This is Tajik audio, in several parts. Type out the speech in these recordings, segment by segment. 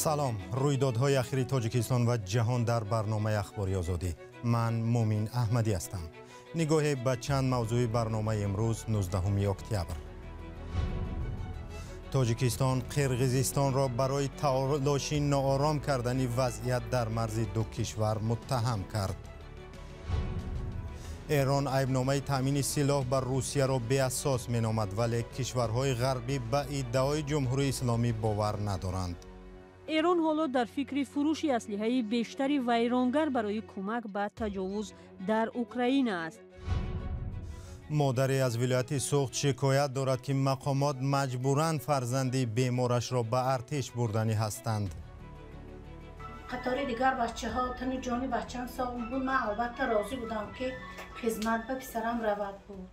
Салом. Рӯйдодҳои ахири Тоҷикистон ва ҷаҳон дар барномаи Ахбори Озодӣ. Ман Мумин Аҳмадӣ ҳастам. Нигоҳе ба чанд мавзӯи барномаи имрӯз, 19 октябр. Тоҷикистон Қирғизистонро барои талоши ноором кардани вазъият дар марзи ду кишвар муттаҳам кард. Эрон айбномаи таъмини силоҳ ба Русияро беасос меномад, вале кишварҳои ғарбӣ ба иддаои Ҷумҳурии Исломӣ бовар надоранд. Эрон ҳоло дар фикри фурӯши аслиҳаи бештари вайронгар барои кӯмак ба таҷовуз дар Украина аст. Модаре аз вилояти Суғд шикоят дорад, ки мақомот маҷбуран фарзанди беморашро ба артиш бурданӣ ҳастанд. Қатори дигар бачаҳо тани ҷони бачаам соғ буд. Ман албатта розӣ будам, ки хизмат ба писарам равад буд.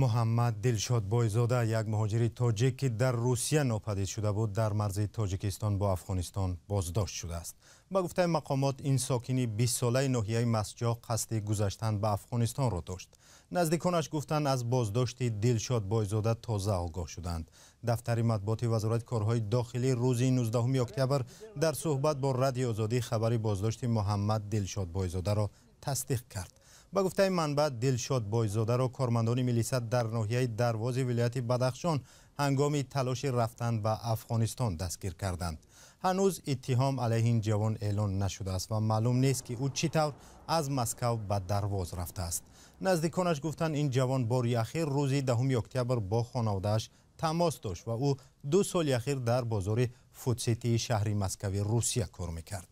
Муҳаммад Дилшод Бойзода, як муҳоҷири тоҷик, ки дар Русия нопадид шуда буд, дар марзи Тоҷикистон бо Афғонистон боздошт шудааст. Ба гуфтаи мақомот, ин сокини 20-солаи ноҳияи Мастҷоҳ қасди гузаштан ба Афғонистонро дошт. Наздиконаш гуфтанд, аз боздошти Дилшод Бойзода тоза огоҳ шуданд. Дафтари матбуоти Вазорати корҳои дохилӣ рӯзи 19 октябр дар суҳбат бо Радиои Озодӣ хабари боздошти Муҳаммад Дилшод Бойзодаро тасдиқ кард. Ба гуфтаи манбаъ, Дилшод Бойзодаро кормандони милиса дар ноҳияи Дарвози вилояти Бадахшон ҳангоми талоши рафтан ба Афғонистон дастгир карданд. Ҳанӯз иттиҳом алайҳи ин ҷавон эълон нашудааст ва маълум нест, ки ӯ чӣ тавр аз Москав ба Дарвоз рафтааст. Наздиконаш гуфтанд, ин ҷавон бори ахир рӯзи 10 октябр бо хонаводааш тамос дошт ва ӯ 2 соли ахир дар бозори Фудситии шаҳри Москави Русия кор мекард.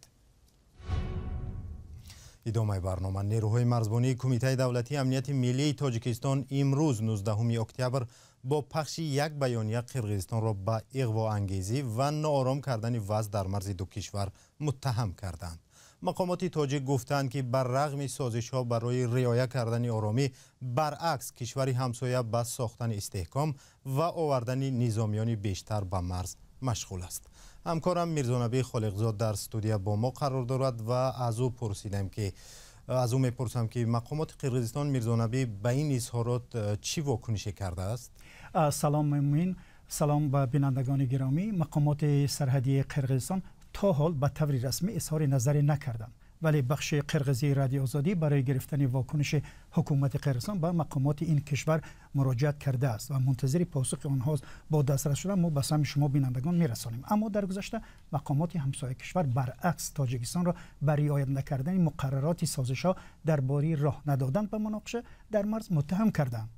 Идомаи барнома. Нерӯҳои марзбонии Кумитаи давлатии амнияти миллии Тоҷикистон имрӯз, 19 октябр, бо пахши як баёния Қирғизистонро ба иғвоангезӣ ва ноором кардани вазъ дар марзи ду кишвар муттаҳам карданд. Мақомоти тоҷик гуфтанд, ки бар рағми созишҳо барои риоя кардани оромӣ, баръакс, кишвари ҳамсоя ба сохтани истеҳком ва овардани низомиёни бештар ба марз машғул аст. Ҳамкорам Мирзонабӣ Холиқзод дар студия бо мо қарор дорад ва аз ӯ пурсидем ки аз ӯ мепурсам, ки мақомоти Қирғизистон, Мирзонабӣ, ба ин изҳорот чӣ вокунише кардааст? Салом, Мумин, салом ба бинандагони гиромӣ. Мақомоти сарҳадии Қирғизистон то ҳол ба таври расмӣ изҳори назаре накарданд, вале бахши қирғизии Радиои Озодӣ барои гирифтани вокуниши ҳукумати Қирғизистон ба мақомоти ин кишвар муроҷиат кардааст ва мунтазири посухи онҳост. Бо дастрас шудан мо ба самъи шумо бинандагон мерасонем. Аммо дар гузашта мақомоти ҳамсоя кишвар баръакс Тоҷикистонро ба риоят накардани муқаррароти созишҳо дар бораи роҳ надодан ба муноқиша дар марз муттаҳам карданд.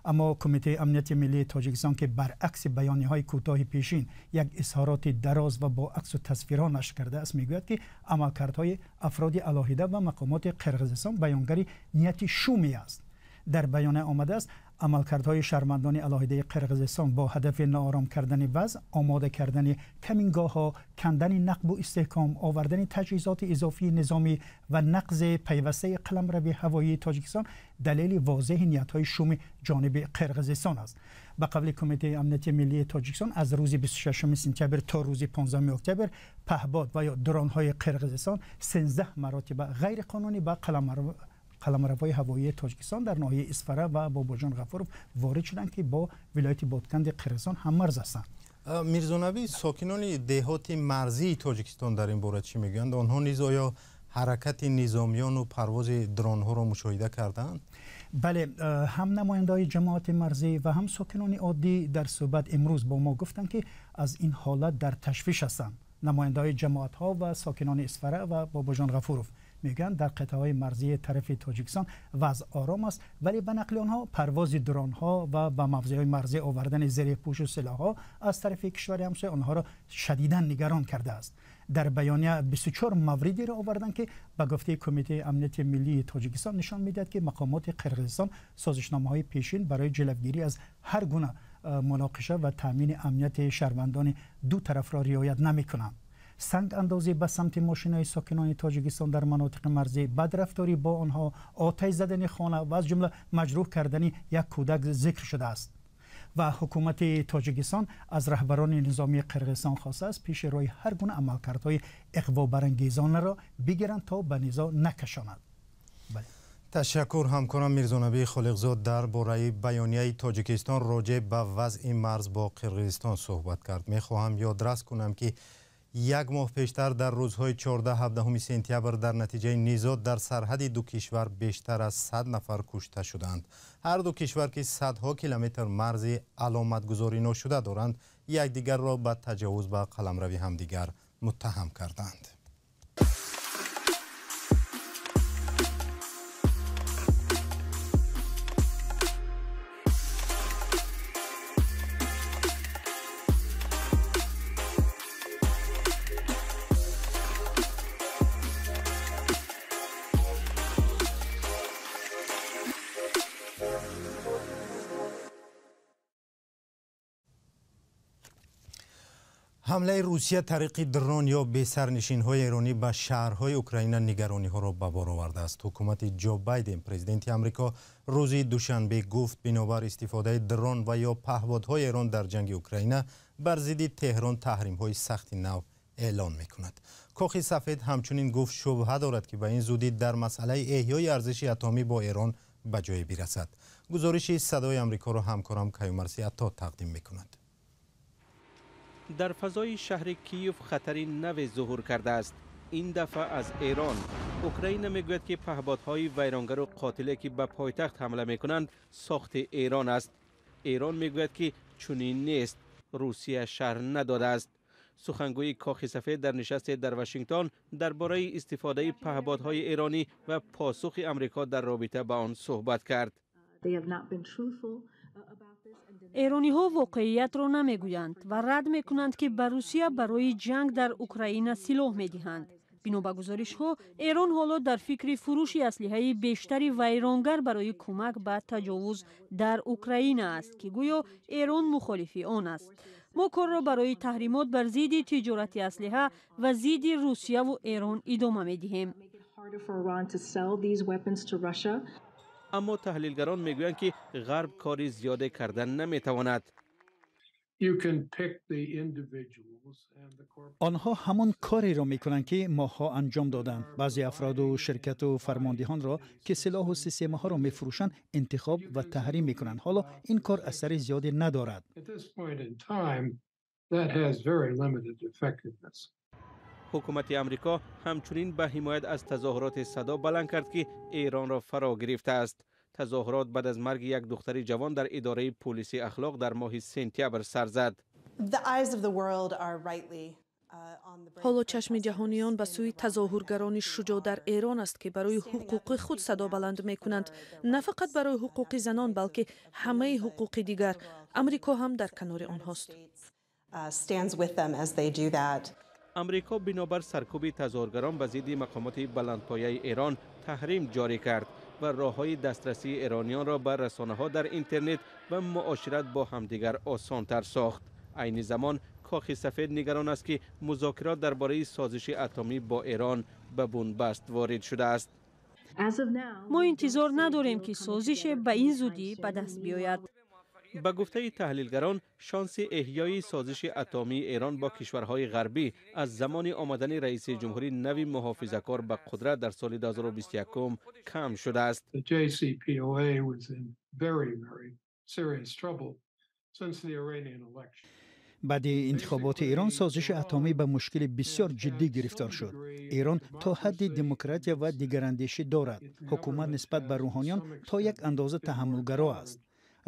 Аммо Кумитаи амнияти миллии Тоҷикистон, ки баръакси баёниҳои кӯтоҳи пешин як изҳороти дароз ва бо аксу тасвирҳо нашр кардааст, мегӯяд, ки амалкардҳои афроди алоҳида ва мақомоти Қирғизистон баёнгари нияти шуме аст. Дар баёния омадааст: амалкардҳои шаҳрвандони алоҳидаи Қирғизистон бо ҳадафи ноором кардани вазъ, омода кардани камингоҳҳо, кандани нақбу истеҳком, овардани таҷҳизоти изофии низомӣ ва нақзи пайвастаи қаламрави ҳавоии Тоҷикистон далели возеҳи ниятҳои шуми ҷониби Қирғизистон аст. Ба қавли Кумитаи амнияти миллии Тоҷикистон, аз рӯзи 26 сентябр то рӯзи 15 октябр паҳбод ва ё дронҳои Қирғизистон 13 маротиба ғайриқонунӣ ба қаламравҳои ҳавоии Тоҷикистон дар ноҳияи Исфара ва Бобоҷон Ғафуров ворид шуданд, ки бо вилояти Ботканди Қирғизистон ҳаммарз ҳастанд. Мирзонабӣ, сокинони деҳоти марзии Тоҷикистон дар ин бора чӣ мегӯянд? Онҳо низ оё ҳаракати низомиёну парвози дронҳоро мушоҳида кардаанд? Бале, ҳам намояндаҳои ҷамоати марзӣ ва ҳам сокинони оддӣ дар суҳбат имрӯз бо мо гуфтанд, ки аз ин ҳолат дар ташвиш ҳастанд. Намояндаҳои ҷамоатҳо ва сокинони Исфара ва Бобоҷон Ғафуров мегӯянд, дар қитъаҳои марзии тарафи Тоҷикистон вазъ ором аст, вале ба нақли онҳо парвози дронҳо ва ба мавзеъҳои марзӣ овардани зиреҳпӯшу силоҳҳо аз тарафи кишвари ҳамсоя онҳоро шадидан нигарон кардааст. Дар баёния 24 мавридеро оварданд, ки ба гуфтаи Кумитаи амнияти миллии Тоҷикистон нишон медиҳад, ки мақомоти Қирғизистон созишномаҳои пешин барои ҷилавгирӣ аз ҳар гуна муноқиша ва таъмини амнияти шаҳрвандони ду тарафро риоят намекунанд. Сангандозӣ ба самти мошинои сокинони Тоҷикистон дар манотиқи марзӣ, бадрафторӣ бо онҳо, оташ задани хона ва аз ҷумла маҷрӯҳ кардани як кӯдак зикр шудааст. Ва ҳукумати Тоҷикистон аз раҳбарони низомии Қирғизистон хостааст, пеши роҳи ҳар гуна амалкардҳои иғвобарангезонаро бигиранд, то ба низоъ накашонад. Бале. Ташаккур. Ҳамкорам Мирзонаби Холиқзод дар бораи баёнияи Тоҷикистон роҷеъ ба вазъи марз бо Қирғизистон суҳбат кард. Мехоҳам ёдрас кунам, ки як моҳ пештар, дар рӯзҳои 14-17 сентябр, дар натиҷаи низоъ дар сарҳади ду кишвар бештар аз 100 нафар кушта шуданд. Ҳар ду кишвар, ки садҳо километр марзи аломатгузорӣ ношуда доранд, якдигарро ба таҷовуз ба қаламрави ҳамдигар муттаҳам карданд. Ҳамлаи Русия тариқи дрон ё бесарнишинҳои эронӣ ба шаҳрҳои Украина нигарониҳоро ба бор овардааст. Ҳукумати Ҷо Байден, президенти Амрико, рӯзи душанбе гуфт, бинобар истифодаи дрон ва ё паҳбодҳои Эрон дар ҷанги Украина бар зидди Теҳрон таҳримҳои сахти нав эълон мекунад. Кохи Сафед ҳамчунин гуфт, шубҳа дорад, ки ба ин зудӣ дар масъалаи эҳёи арзиши атомӣ бо Эрон ба ҷое бирасад. Гузориши Садои Амрикоро ҳамкорам Каюмарси Ато тақдим мекунад. Дар фазои шаҳри Киев хатари наве зуҳур кардааст, ин дафъа аз Эрон. Украина мегӯяд, ки паҳбодҳои вайронгару қотиле, ки ба пойтахт ҳамла мекунанд, сохти Эрон аст. Эрон мегӯяд, ки чунин нест. Русия шарҳ надодааст. Сухангӯи Кохи Сафед дар нишасте дар Вашингтон дар бораи истифодаи паҳбодҳои эронӣ ва посухи Амрико дар робита ба он суҳбат кард. Эрониҳо воқеиятро намегӯянд ва рад мекунанд, ки ба Русия барои ҷанг дар Украина силоҳ медиҳанд. Бино ба гузоришҳо, Эрон ҳоло дар фикри фурӯши аслиҳаи бештари вайронгар барои кӯмак ба таҷовуз дар Украина аст, ки гӯё Эрон мухолифи он аст. Мо корро барои таҳримот бар зидди тиҷорати аслиҳа ва зидди Русияву Эрон идома медиҳем. Аммо таҳлилгарон мегӯянд, ки ғарб кори зиёде карда наметавонад. Онҳо ҳамон кореро мекунанд, ки моҳҳо анҷом доданд. Баъзе афроду ширкату фармондиҳонро, ки силоҳу системаҳоро мефурӯшанд, интихоб ва таҳрим мекунанд. Ҳоло ин кор асари зиёде надорад. Ҳукумати Амрико ҳамчунин ба ҳимоят аз тазоҳуроти садо баланд кард, ки Эронро фаро гирифтааст. Тазоҳурот баъд аз марги як духтари ҷавон дар идораи пулиси ахлоқ дар моҳи сентябр сар зад. Ҳоло чашми ҷаҳониён ба сӯи тазоҳургарони шуҷоъ дар Эрон аст, ки барои ҳуқуқи худ садо баланд мекунанд, на фақат барои ҳуқуқи занон, балки ҳамаи ҳуқуқи дигар. Амрико ҳам дар канори онҳост. Амрико бинобар саркӯби тазоҳургарон ба зидди мақомоти баландпояи Эрон таҳрим ҷорӣ кард ва роҳҳои дастрасии эрониёнро ба расонаҳо дар интернет ва муошират бо ҳамдигар осонтар сохт. Айни замон Кохи Сафед нигарон аст, ки музокирот дар бораи созиши атомӣ бо Эрон ба бунбаст ворид шудааст. Мо интизор надорем, ки созише ба ин зудӣ ба даст биёяд. Ба гуфтаи таҳлилгарон, шонси эҳёи созиши атомии Эрон бо кишварҳои ғарбӣ аз замони омадани раиси ҷумҳури нави муҳофизакор ба қудрат дар соли 2021 кам шудааст. Баъди интихоботи Эрон созиши атомӣ ба мушкили бисёр ҷиддӣ гирифтор шуд. Эрон то ҳадди демократия ва дигарандешӣ дорад. Ҳукумат нисбат ба рӯҳониён то як андоза таҳаммулгаро аст.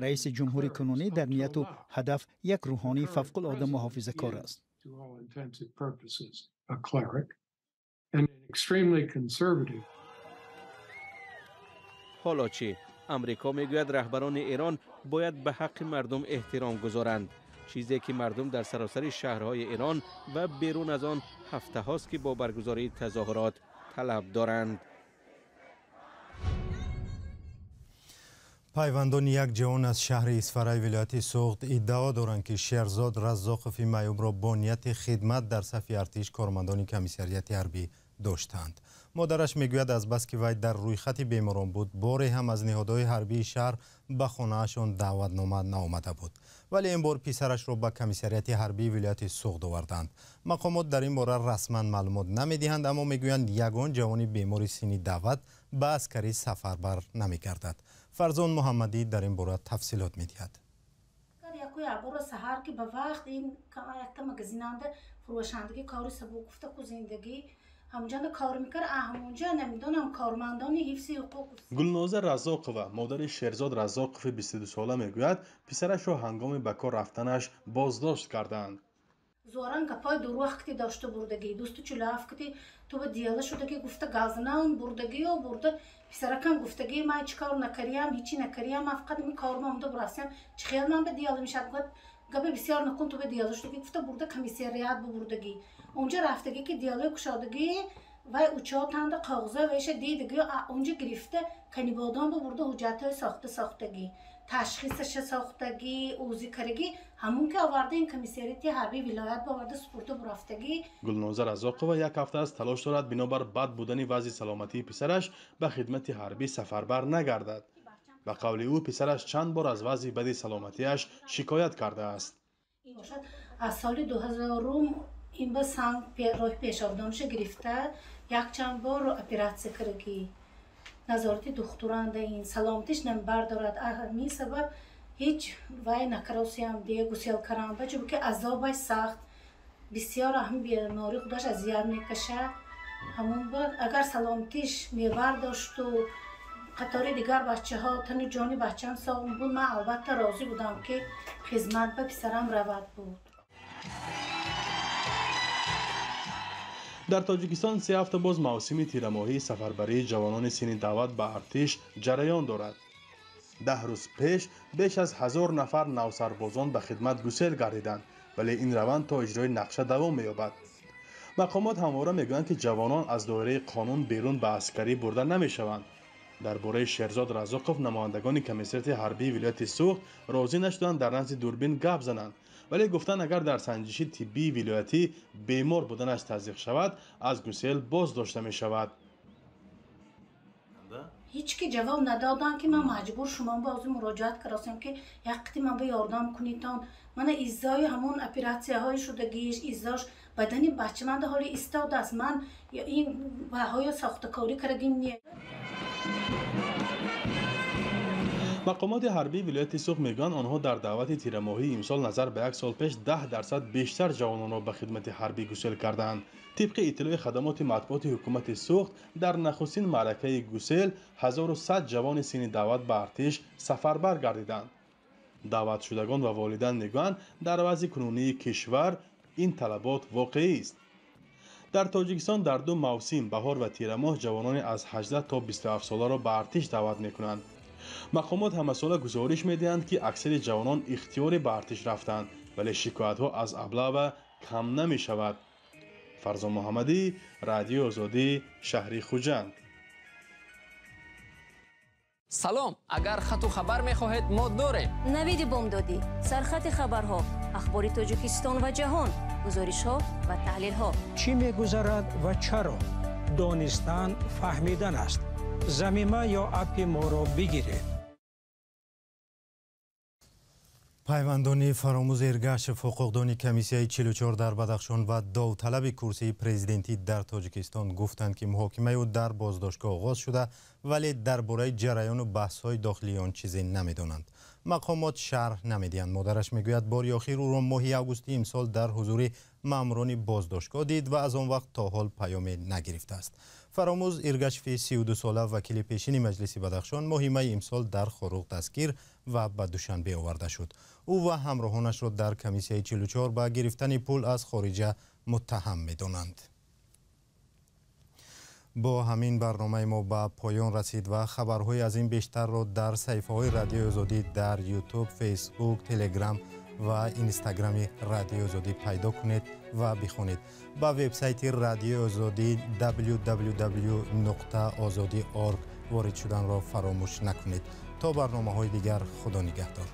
Раиси ҷумҳури кунунӣ дар нияту ҳадаф як рӯҳонии фавқулода муҳофизакор аст. Ҳоло чӣ? Амрико мегӯяд, раҳбарони Эрон бояд ба ҳаққи мардум эҳтиром гузоранд, чизе ки мардум дар саросари шаҳрҳои Эрон ва берун аз он ҳафтаҳост, ки бо баргузории тазоҳурот талаб доранд. Пайвандони як ҷавон аз шаҳри Исфараи вилояти Суғд иддао доранд, ки Шерзод Раззоқови маъюбро бо нияти хидмат дар сафи артиш кормандони комиссарияти ҳарбӣ доштанд. Модараш мегӯяд, аз бас ки вай дар рӯйхати беморон буд, боре ҳам аз ниҳодҳои ҳарбии шаҳр ба хонаашон даъватнома наомада буд. Вале ин бор писарашро ба комиссариати ҳарбии вилояти Суғд оварданд. Мақомот дар ин бора расман маълумот намедиҳанд, аммо мегӯянд, ягон ҷавони бемори синни даъват ба аскарӣ сафарбар намегардад. Фарзон Муҳаммадӣ дар ин бора тафсилот медиҳад. Якбора саҳар ки ба вақт ин якта магазинанда фурӯшандагӣ кори сабук гуфта ку зиндагӣ ҳамонҷо кор мекард, ҳамонҷо намедонам кормандони ҳифзи ҳуқуқ. Гулноза Разоқова, модари Шерзод Разоқови 22сола, мегӯяд, писарашро ҳангоми ба кор рафтанаш боздошт карданд. Зоран гапҳои дурӯғ кити дошта бурдагӣ, 247 кити ту ба дияла шудагӣ гуфта газнан бурдагиё бурда. Писаракам гуфтагӣ, ман чӣ кор накариям, ҳичи накариям, ман фақат ин корма омда бурасям, чӣ хел ман ба дияла мешад? Гапи бисёр накун, ту ба дияла шудагӣ гуфта бурда комиссариат бубурдагӣ. Онҷо рафтагӣ ки диялои кушодагӣ, вай учотанда коғзо вайша дидагӣ, онҷо гирифта Канибодон бубурда, ҳуҷҷатҳои сохта сохтагӣ, ташхисаша сохтагӣ, УЗИ карагӣ, ҳамун ки оварда ин комиссариати ҳарбии вилоят боварда супурда бурафтагӣ. Гулноза Разоқова як ҳафта аст талош дорад, бинобар бад будани вазъи саломатии писараш ба хидмати ҳарбӣ сафарбар нагардад. Ба қавли ӯ, писараш чанд бор аз вазъи бади саломатиаш шикоят кардааст. Аз соли 2000 ин ба санг роҳи пешобдонша гирифта, якчанд бор оператсия карагӣ, назорати духтуранда ин саломатиш намебардорад. Ҳамин сабаб ҳеҷ вай накаросиям дия гусел каранда, чунки азобаш сахт бисёр, ҳамин беморӣ худаш азият мекашад. Ҳамун агар саломатиш мебардошту қатори дигар бачаҳо тану ҷони бачаам соғ буд, ман албатта розӣ будам, ки хизмат ба писарам равад буд. Дар Тоҷикистон 3 ҳафта боз мавсими тирамоҳии сафарбарии ҷавонони синни даъват ба артиш ҷараён дорад. 10 рӯз пеш беш аз 1000 нафар навсарбозон ба хидмат гусел гардиданд, вале ин раванд то иҷрои нақша давом меёбад. Мақомот ҳамвора мегӯянд, ки ҷавонон аз доираи қонун берун ба аскарӣ бурда намешаванд. Дар бораи Шерзод Разоқов намояндагони комиссариати ҳарбии вилояти Суғд розӣ нашуданд дар назди дурбин гап зананд, вале гуфтанд, агар дар санҷиши тиббии вилоятӣ бемор буданаш тасдиқ шавад, аз гусел боз дошта мешавад. Ҳеҷ ки ҷавоб надоданд, ки ман маҷбур шумо ба озӣ муроҷиат карасем, ки як қити ман ба ёрдам кунитон. Мана иззои ҳамон оператсияҳои шудагиш, иззош бадани бачаманда ҳоли истодааст. Ман ин баҳоё сохтакорӣ карагим не. Мақомоти ҳарбии вилояти Суғд мегӯянд, онҳо дар даъвати тирамоҳии имсол назар ба як сол пеш 10% бештар ҷавононро ба хидмати ҳарбӣ гусел карданд. Тибқи иттилои хадамоти матбуоти ҳукумати Суғд, дар нахустин маъракаи гусел 1100 ҷавони синни даъват ба артиш сафарбар гардиданд. Даъватшудагон ва волидан мегӯянд, дар вазъи кунунии кишвар ин талабот воқеист. Дар Тоҷикистон дар ду мавсим, баҳор ва тирамоҳ, ҷавонони аз 18 то 27 соларо ба артиш даъват мекунанд. Мақомот ҳамасола гузориш медиҳанд, ки аксари ҷавонон ихтиёрӣ ба артиш рафтанд, вале шикоятҳо аз аблава кам намешавад. Фарзон Муҳаммадӣ, Радиои Озодӣ, шаҳри Хуҷанд. Салом, агар хату хабар мехоҳед, мо дорем. Навиди бомдодӣ, сархати хабарҳо, ахбори Тоҷикистон ва ҷаҳон, гузоришҳо ва таҳлилҳо. Чӣ мегузарад ва чаро? Донистан фаҳмидан аст. Замима ё аппи моро бигиред. Пайвандони Фаромӯз Эргашев, ҳуқуқдони комиссияи 44 дар Бадахшон ва довталаби курсии президентӣ дар Тоҷикистон, гуфтанд, ки муҳокимаи ӯ дар боздоштгоҳ оғоз шуда, вале дар бораи ҷараёну баҳсҳои дохилии он чизе намедонанд. Мақомот шарҳ намедиҳанд. Модараш мегӯяд, бори охир ӯро моҳи августи имсол дар ҳузури маъмурони боздоштгоҳ дид ва аз он вақт то ҳол паёме нагирифтааст. Фаромӯз Иргашеви 32сола, вакили пешини Маҷлиси Бадахшон, моҳи майи имсол дар Хоруғ дастгир ва ба Душанбе оварда шуд. Ӯ ва ҳамроҳонашро дар комиссияи 44 ба гирифтани пул аз хориҷа муттаҳам медонанд. Бо ҳамин барномаи мо ба поён расид ва хабарҳои аз ин бештарро дар саҳифаҳои Радиои Озодӣ дар Ютуб, Фейсбук, Телеграм ва Инстаграми Радиои Озодӣ пайдо кунед ва бихонед. Ба вебсайти Радиои Озодӣ www.ozodi.org ворид шуданро фаромӯш накунед. То барномаҳои дигар, Худо нигаҳдор.